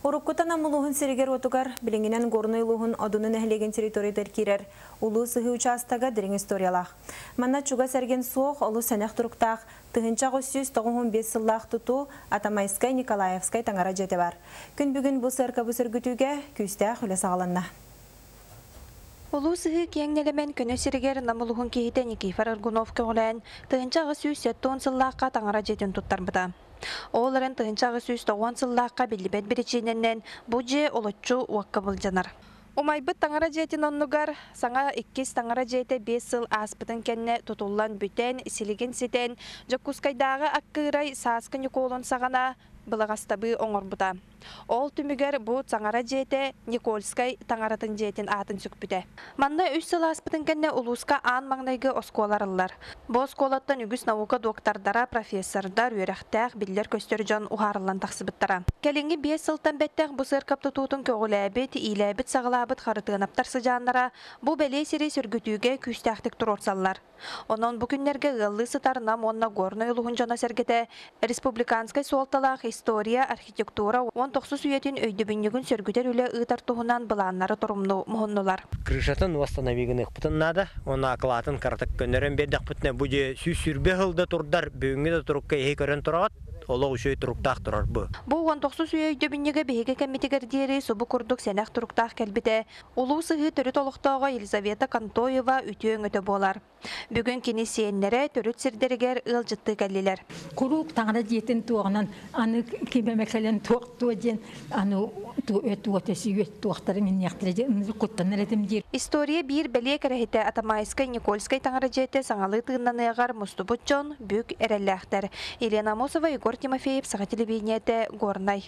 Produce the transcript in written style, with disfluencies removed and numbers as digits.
Уруккута Нам улууһун сиригэр-уотугар, билиҥҥинэн Горнай улууһун Одуну нэһилиэгин территориятыгар киирэр Улуу Сыһыы учаастага дириҥ историялаах. Манна чугас эргин суох, олус сэнэх туруктаах, 1895 сыллаах тутуу Атамайскай Николаевскай таҥара дьиэтэ баар. Күн бүгүн бу сыаркабы сөргүтүүгэ күүстээх үлэ саҕаланна. Улуу Сыһыы киэҥ нэлэмэн көнө сиригэр Нам улууһун киһитэ Никифор Аргунов көҕүлээн, 1870 сыллаахха таҥара дьиэтин туттарбыта. Ол эрэн 1890 сыллаахха биллибэт биричиинэнэн бу дьиэ олоччу уокка былдьанар. Умайбыт таҥара дьиэтин оннугар саҥа иккис таҥара дьиэтэ 5 сыл ааспытын кэннэ тутуллан бүтэн, силигин ситэн, Дьокуускайдааҕы аккыырай сааскы Ньукуолун саҕана былаҕастабыы оҥорбута. Ол түмүгэр бу таҥара дьиэтэ Никольскай таҥаратын дьиэтин аатын сүкпүтэ. Манна үс сыл ааспытын кэннэ улууска аан маҥнайгы оскуола арыллар. Бу оскуолаттан үгүс наука доктордара, профессордар, үөрэхтээх, биллэр-көстөр дьон уһаарыллан тахсыбыттара. Кэлиҥҥи 5 сылтан бэттэх бу сыаркап тутуутун көҕүлээбит, иилээбит-саҕалаабыт Харытыанаптар сыдьааннара бу бэлиэ сири сөргүтүүгэ күүстээхтик туруорсаллар. Онон бу күннэргэ ыаллыы сытар Нам уонна Горнай улууһун дьоно-сэргэтэ республиканскай суолталаах история, архитектура уон тохсус үйэтин өйдөбүнньүгүн сөргүтэр үлэ ыытар туһунан былааннары торумну муһуннулар. Крышатын восстановигыныахпытын наада уонна акылаатын кыратык көннөрөн биэрдэхпитинэ бу дьиэ 120 сыл да турдар бүгүҥҥү да турукка иһи көрөн тураҕыт олох үчүгэй туруктаах турар бу. Бу уон тохсус үйэ өйдөбүнньүгэ биһиги кэммитигэр диэри субу курдук сэнэх туруктаах кэлбитэ Улуу Сыһыы төрүт олохтооҕо Елизавета Контоева үтүө өҥөтө буолар. Бүгүн кини сиэннэрэ төрүт сирдэригэр ыалдьыттыы кэллилэр. Куруук таҥара дьиэтин туоҕунан аны ким эмэ кэлэн туох-туо диэн аны өт туохтарын инниэхтэрэ диэн куттанар этим диир. История биир бэлиэ кэрэһитэ Атамайскай Никольскай таҥара дьиэтэ саҥалыы тыыннаныаҕар мустубут дьон бүк эрэллээхтэр. Елена Амосова, Егор Тимофеев, Саха телевидениетэ, Горнай.